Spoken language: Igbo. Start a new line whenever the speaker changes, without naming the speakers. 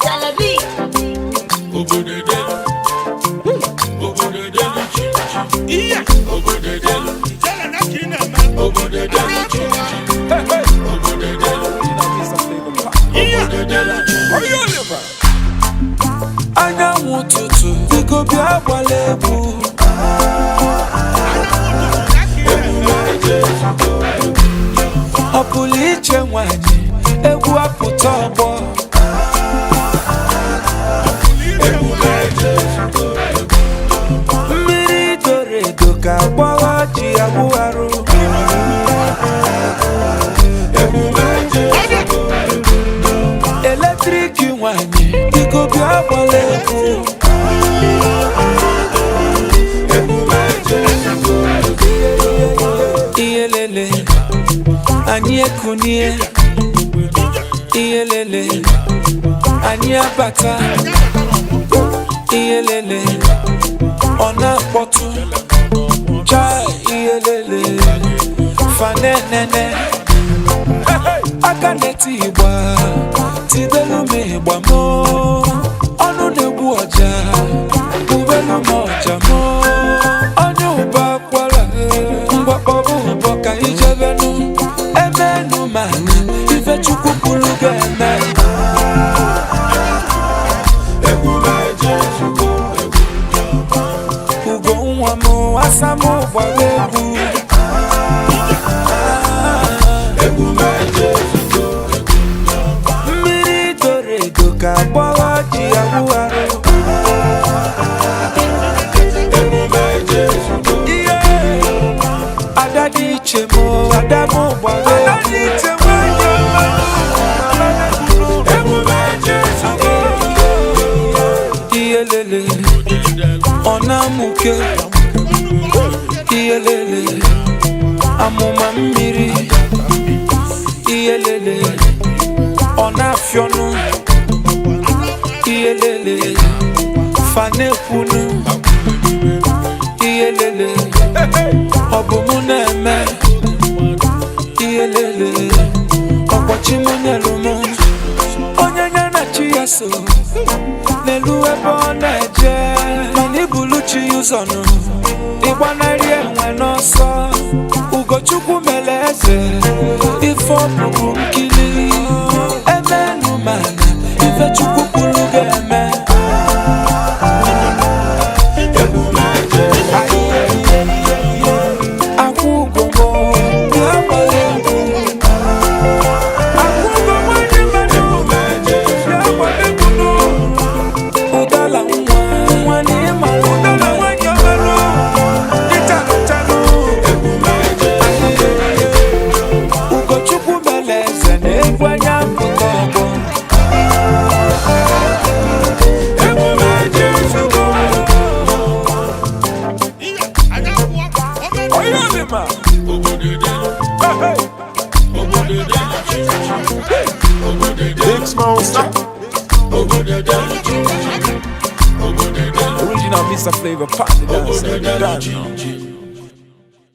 Salabi.
Anyanwụ ụtụtụ, biko bịa gbala egwu. Ọ pụrụ iche nwanyị, egwu apụta ọgbọ. Mmiri doro edo ka gbọghọ ji agbụgharụ. Eletrik nwanyị, biko bịa gbala egwu. Ihe lele, anyị ekunie. Ihe lele, anyị abata. Ihe lele, ọ na-akpọtụ. Chai, ihe lele, fanenene. Aka na-eti ịgba, tidelu m ịgba mụ. Ọnụ na-egbu ọja, bubelu m ọja mụ. Onye ụba akwara, mgbakpọbụ ụbọ ka ijebenu. Emenu mana ife Chukwu kwuru ga-eme. Ugo nwa m, asa m gbara egwu. Mmiri doro edo ka gbọghọ ji awụ arụ. Ihe ada dị iche m, ada m gbara egwu. Ihe lele, ọ na-amụke. Ihe lele, amụma mmiri. Ihe lele, ọ na-afịọnụ. Ihe lele, fanekwunu. Ihe lele, ọ bụ mụ na-eme. Ihe lele, ọkpọchi mụ nyelu mụ. Onye nye na chi ya so n'elu ebe ọ na-eje, mana ibulu chi ya ụzọ nụ, ịgbanarị enwe n'ọsọ. Ugochukwu mere eze, ife ọbụbụ nkili. Emenu mana ife Chukwu kwuru ga-eme. Akwụ ugo m, bịa gbara egwu. Akwụ ugo nwanyị mmadụ, bịa gbara egwu nụ. Ụdala nwa, nwa na ịmara ụdala nwanyị ọmarụ. Ịchalụ chalụ. Ugochukwu mere eze na egwu anya pụta ọgbọ.
Big Smoke.
Original Mr. Flavor, party dancer, dance.